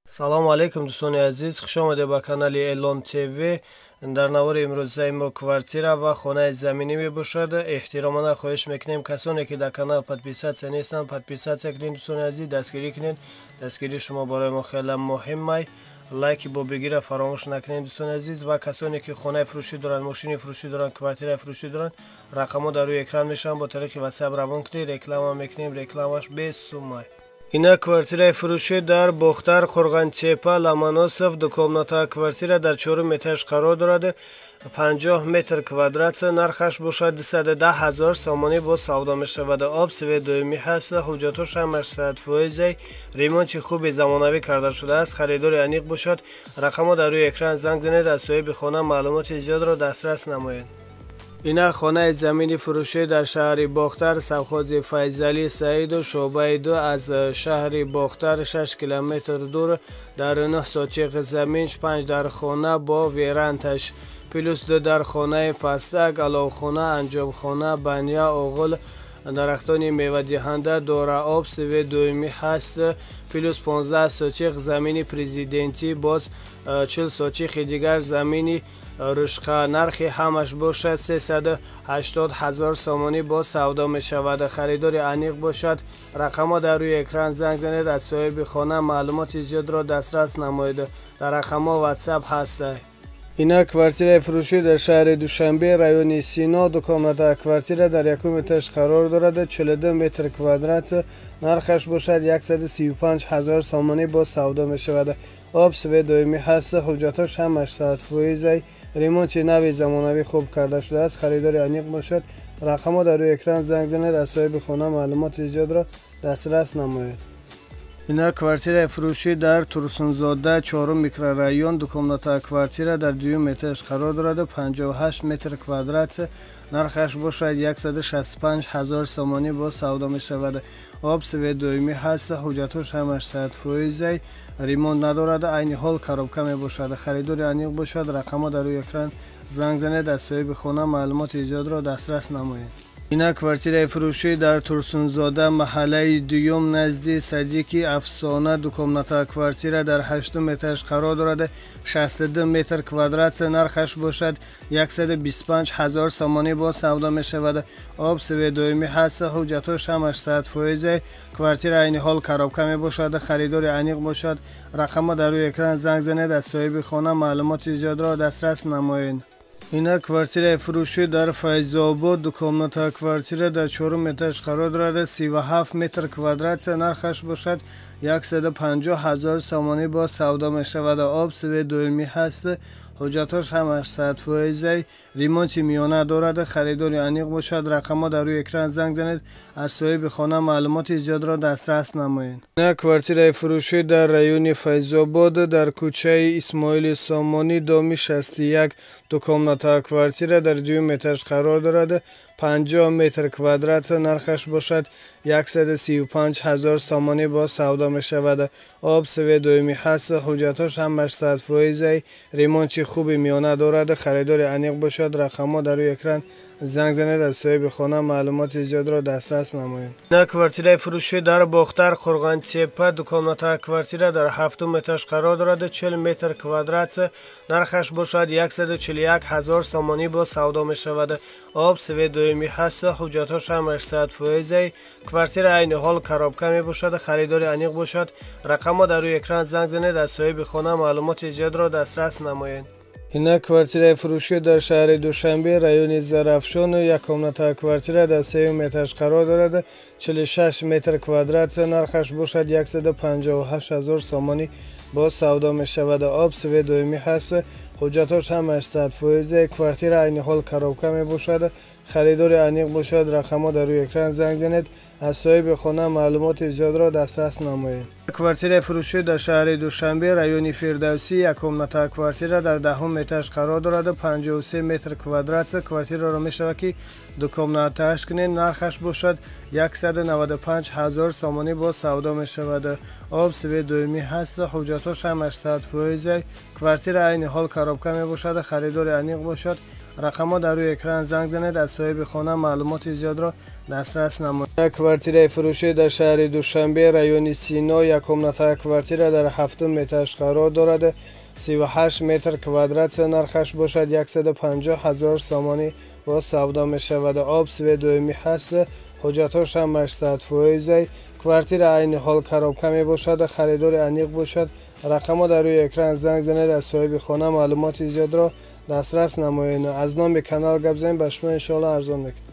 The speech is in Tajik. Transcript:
Салому алейкум, дӯстони азиз, хуш омадед ба канали Элон ТВ. Дар навори имрӯзаи мо квартира ва хонаи заминӣ мебошад. Эҳтиромона хоҳиш мекунем, касоне ки дар канал подписаться нестанд, подписаться кунед, дӯстони азиз, дастгирӣ кунед. Дастгирии шумо барои мо хеле муҳимай. Лайки бобигира фаромӯш накунед, дӯстони азиз. Ва касоне ки хонаи фурӯшӣ доранд, мошини фурӯшӣ доранд, квартираи фурӯшӣ доранд, рақамҳо дар рӯи экран мешаванд, бо тариқи WhatsApp равон кунед, реклама мекунем, рекламаш бесумай. Ина квартираи фурӯшӣ дар Бохтар, Қурғонтепа, Ломоносов, двухкомната квартира дар чорум этаж қарор дорад, 50 метр квадрат, нархаш бошад 210 ҳазор сомонӣ, боз савдо мешавад. Об, свет доимӣ ҳаст, ҳуҷҷатҳош ҳамаш 100%, ремонти хуби замонавӣ карда шудааст. Харидори аниқ бошад, рақамҳо дар рӯи экран, занг занед, аз соҳиби хона маълумоти зиёдро дастрас намоед. Ина хонаи замини фурӯшӣ дар шаҳри Бохтар, совхози Файзалӣ Саиду, шӯъбаи 2, аз шаҳри Бохтар 6 километр дур, дар 9 сотиқ замин, 5 дар хона бо верандаш, плюс 2 дар хонаи пастак, аловхона, анҷомхона, баня, оғил, дарахтони мевадиҳанда, дора, об, свет доимӣ ҳаст, плюс 15 сотиқ замини президентӣ, боз 40 сотиқи дигар замини рушқа. Нархи ҳамаш бошад 380 ҳазор сомонӣ, боз савдо мешавад. Харидори аниқ бошад, рақамҳо дар рӯи экран, занг занед, аз соҳиби хона маълумоти зиёдро дастрас намоед. Дар рақамҳо WhatsApp ҳаст. Ина квартираи фурӯшӣ дар шаҳри Душанбе, райони Сино, двухкомната квартира дар якум этаж қарор дорад, 42 метр квадрат, нархаш бошад 135 ҳазор сомонӣ, боз савдо мешавад. Об, свет доимӣ ҳаст, ҳуҷҷатҳош ҳамаш 100%, ремонти нави замонавӣ хуб карда шудааст. Харидори аниқ бошад, рақамҳо дар рӯи экран, занг занед, аз соҳиби хона маълумоти зиёдро дастрас намоед. Ина квартираи фурӯшӣ дар Турсунзода, чорум микрорайон, двухкомната квартира дар дуюм этаж қарор дорад, 58 метр квадрат, нархаш бошад 165 ҳазор сомонӣ, боз савдо мешавад. Об, свет доимӣ ҳаст, ҳуҷҷатҳош ҳамаш 100%, ремонт надорад, айни ҳол коробка мебошад. Харидори аниқ бошад, рақамҳо дар рӯи экран, занг занед, аз соҳиби хона маълумоти зиёдро дастрас намоед. Ина квартираи фурӯшӣ дар Турсунзода, маҳаллаи дуюм, назди садики Афсона, двухкомната квартира дар ҳаштум этаж қарор дорад, 62 метр квадрат, нархаш бошад 125 ҳазор сомонӣ, боз савдо мешавад. Об, свет доимӣ ҳаст, ҳуҷҷатҳош ҳамаш 100%, квартира айни ҳол коробка мебошад. Харидори аниқ бошад, рақамҳо дар рӯи экран, занг занед, аз соҳиби хона маълумоти зиёдро дастрас намоед. Ина квартираи фурӯшӣ дар Файзобод, двухкомната квартира дар чорум этаж қарор дорад, 37 метр квадрат, нархаш бошад 150 ҳазор сомонӣ, боз савдо мешавад. Об, свет доимӣ ҳаст, ҳуҷҷатҳош ҳамаш 100%, ремонти миёна дорад. Харидори аниқ бошад, рақамҳо дар рӯи экран, занг занед, аз соҳиби хона маълумоти зиёдро дастрас намоед. Ина квартираи фурӯшӣ дар райони Файзобод, дар кӯчаи Исмоили Сомонӣ, доми 61, двухкомната квартира дар дуюм этаж қарор дорад, 50 метр квадрат, нархаш бошад 135 ҳазор сомонӣ, боз савдо мешавад. Об, свет доимӣ ҳаст, ҳуҷҷатҳош ҳамаш 100%, ремонти хуби миёна дорад. Харидори аниқ бошад, рақамҳо дар рӯи экран, занг занед, аз соҳиби хона маълумоти зиёдро дастрас намоед. Ина квартираи фурӯшӣ дар Бохтар, Қурғонтепа, двухкомната квартира дар ҳафтум этаж қарор дорад, 40 метр квадрат, нархаш бошад 141 ҳазор сомонӣ, боз савдо мешавад. Об, свет доимӣ ҳаст, ҳуҷҷатҳош ҳамаш 100%, квартира айни ҳол коробка мебошад. Харидори аниқ бошад, рақамҳо дар рӯи экран, занг занед, аз соҳиби хона маълумоти зиёдро дастрас намоед. Ина квартираи фурӯшӣ дар шаҳри Душанбе, райони Зарафшон, яккомната квартира дар сеюм этаж қарор дорад, 46 метр квадрат, нархаш бошад 158 ҳазор сомонӣ, боз савдо мешавад. Об, свет доимӣ ҳаст, ҳуҷҷатҳош ҳамаш 100%, квартира айни ҳол коробка мебошад. Харидори аниқ бошад, рақамҳо дар рӯи экран, занг занед, аз соҳиби хона маълумоти зиёдро дастрас намоед. Квартираи фурӯшӣ дар шаҳри Душанбе, райони Фирдавсӣ, яккомната квартира дар даҳум этаж қарор дорад, 53 метр квадрат, квартираро мешавад ки двухкомнатааш кунед, нархаш бошад 195 ҳазор сомонӣ, боз савдо мешавад. Об, свет доимӣ ҳаст, ҳуҷҷатҳош ҳамаш 100%, квартира айни ҳол коробка мебошад. Харидори аниқ бошад, рақамҳо дар рӯи экран, занг занед, аз Соҳиби хона маълумоти зиёдро дастрас намоед. Квартираи фурӯшӣ дар шаҳри Душанбе, райони Сино, яккомната квартира дар ҳафтум этаж қарор дорад. 38 метр квадрат нархаш бошад 150 ҳазор сомонӣ бо савдо мешавад. Об, свет доимӣ ҳаст, ҳуҷҷатҳош ҳамаш 100%. Квартира айни ҳол коробка мебошад. Харидори аниқ бошад, рақамҳо дар рӯи экран, занг занед, аз соҳиби хона маълумоти зиёдро дастрас намоед. Аз номи канал гап занед, ба шумо иншоалло арзон мекунад.